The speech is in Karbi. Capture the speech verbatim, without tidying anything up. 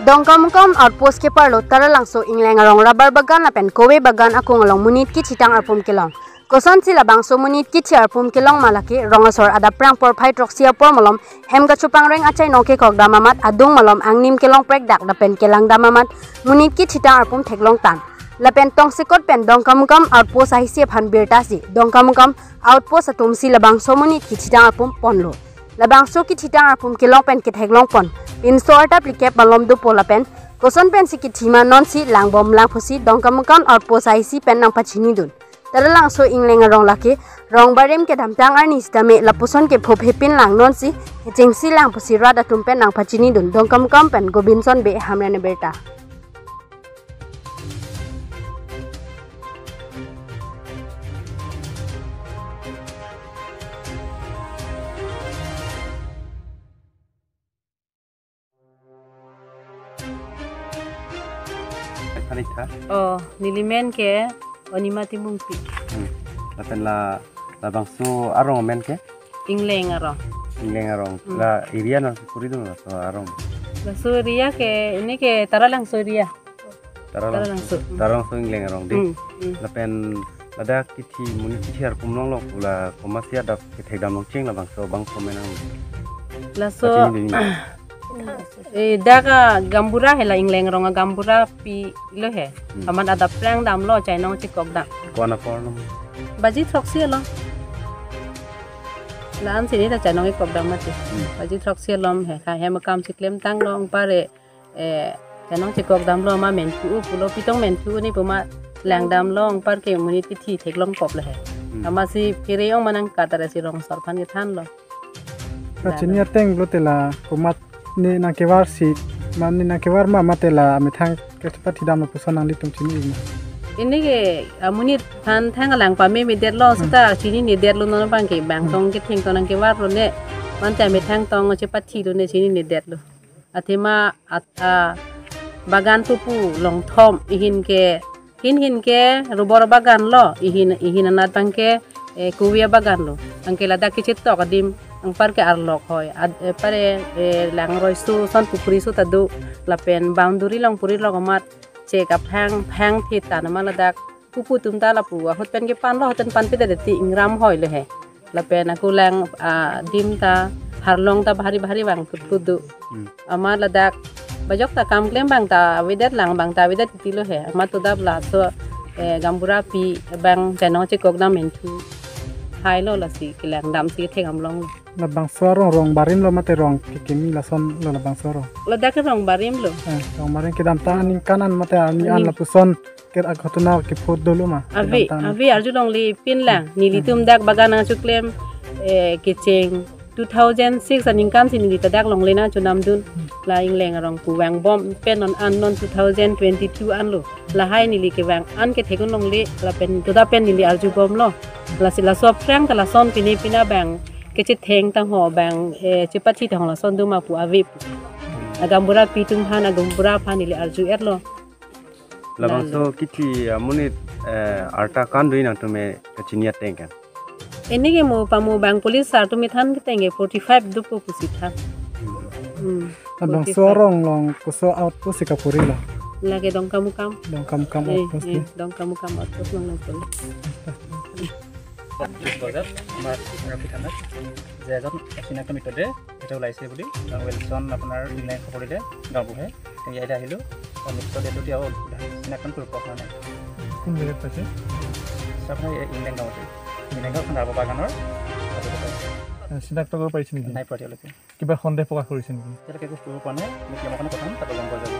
Dongkamukam Outpost keparlo Taralangso Ingleng arong rubber bagan lapen kove bagan akung along monit kithitang arpum kelong. Kosonsi labangso monit kithi arpum kelong ma lake rong asor adap prang porphai throksi apor malom hem kachopangreng achainong kekok dam amat adung malom angnim kelong prekdak lapen kelang dam amat monit kithitang arpum theklong tang. Lapen tongsekot pen Dongkamukam Outpost ahisi aphan birta si Dongkamukam Outpost atumsi labangso monit kithitang arpum ponlo. Labangso kithitang arpum kelong pen ketheklong pon pinso arta phlikep malom dopo lapen koson pensi kithi ma nonsi langbom lang pusi Dongkamukam Outpost ahisi pen nangpachinidun. Taralangso Ingleng arong lake rong barim kedamtang arni sitame lapuson ke phophe pin lang nonsi kechengsi lang pusi rat atum pen nangpachinidun. Dongkamukam pen Gobinson Bey, Hamren abirta. Panik tha? Oh, neli men ke Onima Timungpi. Hmm. Lapen la, labangso arong amen ke? Ingleng arong. Ingleng arong. Hmm. La area nangkepuri dun laso arong? Laso area ke, ini ke Taralangso area. Taralangso. Taralangso. Taralangso Ingleng arong dei. Hmm, hmm. Lapen ladak kithi monit kithi arpum longlo pu la komatsi adap kethek dam longcheng labangso bangso menang. Laso pachini dun. Eh, dak a gaonbura he la Ingleng arong a gaonbura pi lo he. Hmm. Amat adap prang damlo achainong chekok dam. Ko-an apor lo? Baji throksi along. La-an sini ta achainong kekok dam mati. Hmm. Baji throksi along he, ka hem akam si klemtang lo, anpar e, eh, achainong chekok damlo ma menthu pulo, pitong menthu ni pu ma lang damlo, anpar ke monit kithi theklong kop lo he. Hmm. Amatsi phere ong ma nangkat ra si rong asor aphan kethanlo. Kachini ateng lote la komat ne nangkevar si, mane nangkevar ma mate la amethang kepathi dam lapuson nanglitum chini-ikma? Ini ke, ah, monit aphan thang alang pame medet lo, hmm, seta chininedetlo non abang ke bang, hmm, tong ketheng tong nangkevarlo ne. Mante amethang tong chepathilo ne chininedetlo. Athema at-, ah, bagan pupu longthom, ihin ke, hin hin ke rubber bagan lo, ihin, ihin anat abang ke, eh, kove bagan lo. Anke ladak kechetok adim, anpar ke arlok hoi, ad-, eh, pare, eh, langroiso, son pukriso ta do, lapen boundary along puri lok amat, chek aphang, phang thit ta nama ladak, pupu atum ta lapu ahut pen kepanlo, ahut pen panpedetdet ti ingram hoi lo he. Lapen ako lang, ah, dim ta, harlong ta bahari bahari vang putput do. Hmm. Amat ladak bajok ta kam klem abang ta avedet, lang abang ta avedet titi lo he. Amat todap laso, eh, gaonbura pi abang achainong chekok dam menthu. Hai lo lasi kelang damsi kethek dam longlo. Labangso arong rong barim lo mate rong kekimi lason lo labangso arong? Ladak ke rong barim lo. Eh, rong barim kedamtang aningkan an mate ani an, aning- lapuson ke aghotona kephot dolo ma? Ave, kedamtang an. Ave, arjulongle pin lang. Hmm. Nelitum dak bagan nangchoklem, eh, kecheng two thousand six aningkan si neli ta dak longle nangchonamdun. Hmm. La Ingleng arong pu vangbom pen non an non two thousand twenty-two an lo. Lahai neli kevang an kethek un longle lapen toda pen neli arjubomlo. Lasi laso aphrang ta lason pine pina abang kechetheng tangho abang, eh, chepathi tangho lason do ma pu ave pu. Agaonbura pi atum aphan, agaonbura aphan neli arju-etlo. Labangso, lalo, kithi amonit, eh, arta ko-an do nangtum kachini ateng ke? Ini ke mo pamu abang police sir atum kethan keteng ke forty-five dopo pusi than. Hmm. Hmm. Labangso, forty-five, arong along koso outpost si kapuri lo? Lake Dongkamukam. Dongkamukam, eh, outpost, eh, ke? Dongkamukam outpost along lo puri. চৌব্বিছ বজাত আমাৰ ৰাতি থানাত যে এজন অচিনাক্ত মৃতদেহ এতিয়া ওলাইছে বুলি, আহ, উইলছন আপোনাৰ ইংলেণ্ড খবৰ দিলে গাঁওবুঢ়াই। আমি ইয়ালৈ আহিলোঁ। আৰু মৃতদেহটো এতিয়াও উদ্ধাৰ, চিনাক্তকৰণ কৰিব পৰা হোৱা নাই। কোন জেগাত পাইছে? ছাৰ, আপোনাৰ এই ইংলেণ্ড গাঁৱতে। ইংলেণ্ড গাঁও এখন ৰাবৰ বাগানৰ মাজতে পাইছে। আহ, চিনাক্ত কৰিব পাৰিছে নেকি? নাই পোৱা এতিয়ালৈকে। কিবা সন্দেহ প্ৰকাশ কৰিছে নেকি? এতিয়ালৈকে একো কৰিব পৰা নাই। আমি কিমান সময়ত পঠাম, তাত গম পোৱা যাব।